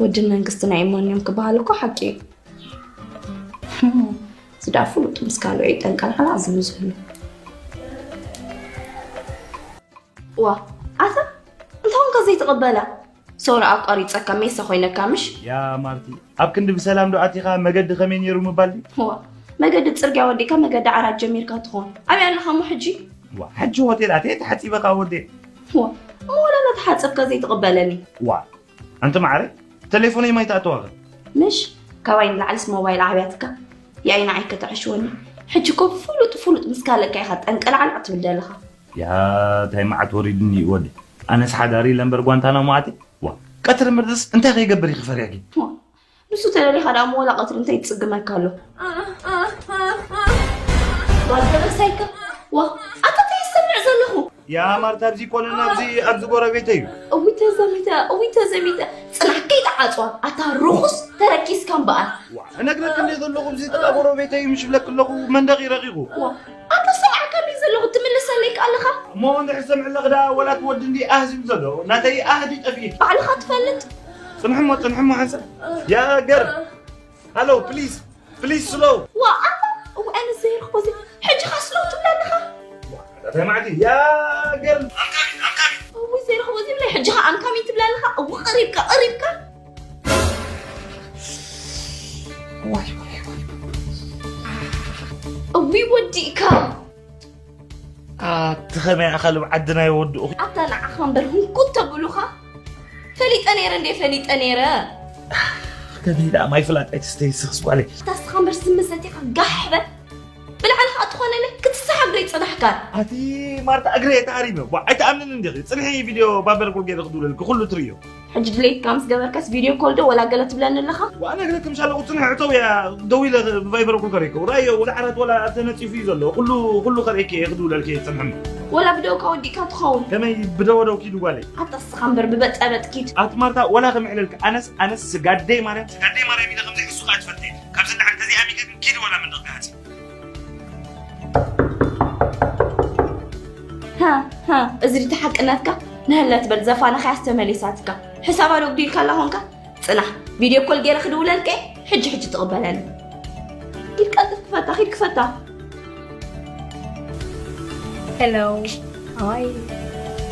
ወድን መንግስትን ኣይእመኑን እዮም ክበሃል እኮ ሓቂ እዩ። እዚ ደኣ ፍሉጥ ምስ ካልኦ እዩ ጠንቀልዓላ ዝብሉ ዘሎ። ዋ፣ ኣታ እንታይ ኾንካ ዘይትቕበላ? ሶሪ ኣቋሪፀካ፣ ሜሳ ኮይነካ ምሽ? ያ ማርቲ፣ ኣብ ክንዲ ብሰላም ዶ ኣቲኻ መገዲ ከመይ ነይሩ ምባል ድዩ? ዋ፣ መገዲ ፅርግያ ወዲእካ መገዲ ዓራት ጀሚርካ ትኾን። ኣበይ ኣለኻ እሞ ሕጂ? ዋ፣ ሕጂ ሆቴል ኣትየ ተሓፂበ ካብ ወዴ። ዋ፣ እሞ ወላ እናተሓፀብካ ዘይትቕበለኒ? ዋ፣ ኣንቲ ማዕረ፣ ተሌፎነይ ማይ ተኣተዋኸ? ምሽ፣ ካባይ ንላዕልስ ሞባይል ዓብያትካ። ያይ ንዓይ ከተዕሽወኒ። ሕጂ እኮ ፍሉጥ ፍሉጥ ምስ ካለካ ኢኻ ጠንቀልዓልዕ ትብል ዘለኻ። ያ፣ እንታይ መዓት ወሪድኒ እዩ ወዲ። ኣነስ ሓዳሪ ኢለ እምበር ጓንታናሞ ኣትየ። ዋ፣ ቀትሪ ምርድስ እንታይ ከይገብር እዩ ክፈርያኪ? ዋ፣ ንሱ ተደሊኻ ደኣ እሞ ወላ ቀትሪ እንታይ ትጽግመካ ኣሎ? ጓል ገበሳይካ። ዋ፣ ኣታ እንታይ ይሰምዕ ዘለኹ? ያ ማርታ፣ ኣብዚ ኮነ ናብዚ ኣብዚ ጎረቤተይ እዩ። እውይ ተዘሚተ፣ እውይ ተዘሚተ። ጽናሕ ከይትዓጽዋ፣ ኣታ ርኹስ ተረኪስካ እምበኣር። ዋ፣ እነግረክ እንደ ዘለኹ፣ እዚ ጥቃ ጎረቤተይ እዩ ምሽ ብለክ ኣለኹ፣ መንደቕ ይረቂቑ። ዋ፣ ኣታ ሰማዕካ እንደ ዘለኹ ትምልሰለይ ኣለኻ? እሞ እንድሕር ሰምዕለኽ ደኣ፣ ወላ እቲ ወዲ እንዲ ኣህ ዝብል ዘሎ፣ ናተይ ኣህ ድዩ ጠፊኡ? ባዕልኻ ትፈልጥ። ጽንሕሞ፣ ጽንሕሞ ሓንሳብ። ያ ገር። ሃሎ፣ ፕሊዝ፣ ፕሊዝ ስሎው። ዋ፣ ኣታ፣ እው፣ ኣነ ዘይረኽቦ እዚ። ሕጂ ኸ ስሎው ትብላ ኣለኻ? ዋ፣ እንታይ ማለት እዩ? ያ ገር። I'm coming, I'm coming. እው፣ ዘይረኽቦ እዚ ብላይ፣ ሕጂ ኸ I'm coming ትብላ ኣለኻ? እው፣ ቀሪብካ፣ ቀሪብካ። ዋይ፣ ዋይ፣ ዋይ። እው፣ ወዲእካ። ኣቲ ኸመይ ኣኻልብ ዓድና ይወድኡኺ። ኣታ ንዓኻ እምበር ህንኩት ተብሉኻ። ፈሊጠ ነይረ እንዴ፣ ፈሊጠ ነይረ። ከመይ ደኣ ማይ ፍላጥ ኣይትስተይ ስኽስ ጓለይ። ኣታ እስኻ እምበር ዝምሰቲኻ ጋሕ በል። ብላዕሊ ኸኣ ትኾነለ ክትስሓ እግረይ ጽናሕካ። ኣቲ ማርታ እግረይ ተሃሪመ። ዋ፣ ኣይትኣምንን እንዲኺ። ጽንሒ ቪድዮ ባበልኩል ገይረ ክድውለልኪ ኩሉ ትርእዮ። ሕጂ ድሌትካ ምስ ገበርካስ ቪድዮ ኮል ዶ ወላ ገለ ትብለኒ ኣለኻ? ዋና ገለ ክምሻለኹ ጽንሕ ዕጸው እያ። ደው ኢለ ብቫይበር እኮ ከሪኩ። ራዮ ወላ ዓራት ወላ ተነጺፉ እዩ ዘሎ። ኩሉ፣ ኩሉ ከርእየኪ እየ ክድውለልኪ እየ ጽንሕም። ወላ ብደውካ ወዲእካ ትኸውን። ከመይ ብደወደው ኪዱ ጓለይ? ኣታ እስኻ እምበር ብበጠበጥ ኪድ። ኣት ማርታ ወላ ከምዕለልክ ኣነስ፣ ኣነስ ስጋደይ ማርያም፣ ስጋደይ ማርያም ኢለ ከምዘይ ሕሱኻ ትፈትይ። ካብዚ ንዓል ተዘይ ኣሚገ ግን ኪድ ወላ መንደቕ ሃጺ። ሃ፣ ሃ፣ እዚ ድቲ ሓቅነትካ ንህለት በል ዘፋና ኸያስ ተመሊሳትካ። ሕሳባ ዶ ጉዲልካ ኣላ ኾንካ? ጽናሕ፣ ቪድዮ ኮል ገይረ ክድውለልከ፣ ሕጂ ሕጂ ትቕበለኒ። ኪድ ቀልጥፍ ክፈታ፣ ኪድ ክፈታ። Hello, how are you?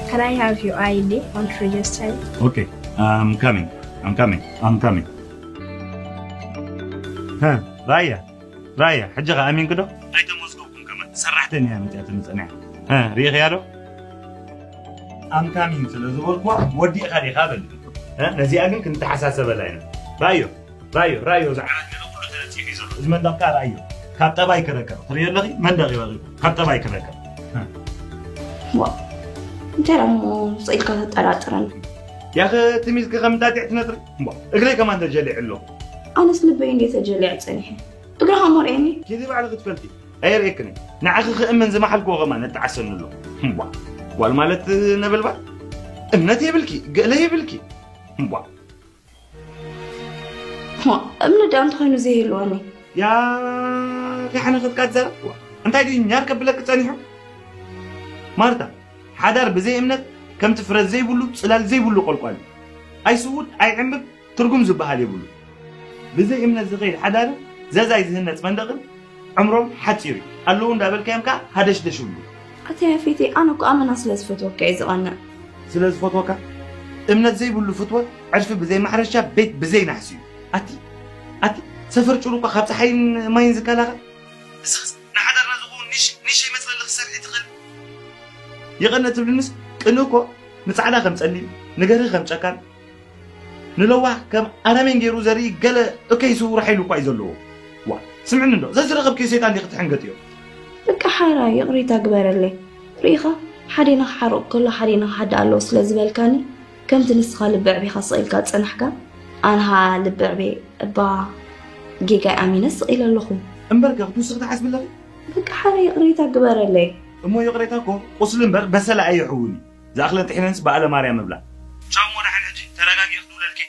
Can I have your I D? Want to register? Okay, I'm coming, I'm coming, I'm coming. ሃ፣ ራያ፣ ራያ፣ ሕጂ ኸኣ ኣሚንኪ ዶ? ኣይተመዝገብኩን ከማን። ሰራሕተኛ እያ መጺኣትኒ ጸኒሓ። ሃ፣ ርኢኽያ ዶ? ኣምካሚን ስለ ዝበልኩዋ ወዲእኻ ዲኻ በል። ሃ፣ ነዚኣ ግን ክንተሓሳሰበላ ኢና። ራዮ፣ ራዮ፣ ራዮ፣ እዚ ዓራት ገለ ኩሉ ተነጺፉ እዩ ዘሎ። እዚ መንደቕካ ራዮ። ካብ ጠባይ ክረቀቕ። ትርእዮ ኣለኺ? መንደቕ እዩ ረቂቑ። ካብ ጠባይ ክረቀቕ። ሃ። ዋ፣ እንታይ ደኣ እሞ ስቕ ኢልካ ተጠራጥረኒ? ያኸ ትም ኢልኪ ከም እንጣጢዕ ትነጥሪ? እምቧ፣ እግረይ ከማን ተጀሊዑ ኣሎ። ኣነስ ልበይ እንዴ ተጀሊዐ ጸኒሐ። እግርኻ እሞ ርኤኒ። ኪዲ ባዕልኺ ትፈልጢ። ኣየርእየክን እየ። ንዓኺ ክእመን ዝመሓልክዎ ከማን ነጣዕሰኒ ኣሎ። እምቧ። ጓል ማለት ነበልባል። እምነት የብልኪ፣ ገለ የብልኪ። እምቧ። እሞ እምነት ደኣ እንተኾይኑ ዘይህልወኒ። ያ፣ ከይሓነኸትካ ትዛረብ። እንታይ ድዩ ኛር ከብለኪ ጸኒሑ? ማርታ፣ ሓዳር ብዘይ እምነት ከምቲ ፍረ ዘይብሉ ጽላል ዘይብሉ ቆልቋል እዩ። ኣይስውድ፣ ኣይዕምብብ፣ ትርጉም ዝበሃል የብሉ። ብዘይ እምነት ዝኸይድ ሓዳርን ዘዛይ ዝህነጽ መንደቕን ዕምሮም ሓጺር እዩ። ኣለዉ እንዳበልካዮም ከኣ ሃደሽደሽ ይብሉ። ኣታ ያፌቴ፣ ኣነ እኮ ኣመና ስለ ዝፈትወካ እየ ዝቐንእ። ስለ ዝፈትወካ? እምነት ዘይብሉ ፍትወት፣ ዕርፊ ብዘይ ማሕረሻ፣ ቤት ብዘይ ናሕሲ እዩ። ኣቲ፣ ኣቲ፣ ሰፈር ጭሩ እኳ ካብ ጸሓይን ማይን ዝከላኸል። ንስኽስ ንሓዳርና ዝኸውን ኒሽ፣ ኒሽ ይመጽለሊ ክትሰርሒ ትኽእል። ይቐንእ ትብልንስ፣ ቅንእ እኮ ንጻዕዳ ከም ጸሊም፣ ንገርሂ ከም ጨካን፣ ንለዋህ ከም ኣረሜን ገይሩ ዘርኢ ገለ እከይ ስውር ሓይሊ እኳ እዩ ዘለዎ። ዋ፣ ስምዕኒ እንዶ፣ ዘዝረኸብክዮ ሰይጣን ዲኺ ትሕንገጥዮ? በቃ ሓራይ፣ ይቕሬታ ግበረለይ። ርኢኻ፣ ሓዴና ክሓርቕ ከሎ ሓዴና ክሓድእ ኣለዎ ስለ ዝበልካኒ፣ ከምቲ ንስኻ ልቢ ኣዕቢኻ ስቕ ኢልካ ዝጸናሕካ፣ ኣነ ኸኣ ልቢ ኣዕብየ እባ ጌጋይ ኣሚነ ስቕ ኢለ ኣለኹ። እምበርከ ክትውስኺ ትሓስቢ ኣለኺ? በቃ ሓራይ፣ ይቕሬታ ግበረለይ። እሞ ይቕሬታ እኮ ቁስሊ እምበር በሰላ ኣየሕውን እዩ። ዝኣኽለን ጥሒነንስ በኣለ ማርያም እብላ። ቻው እሞ ደሓን ሕጂ ተረጋጊ ክድውለልኪ።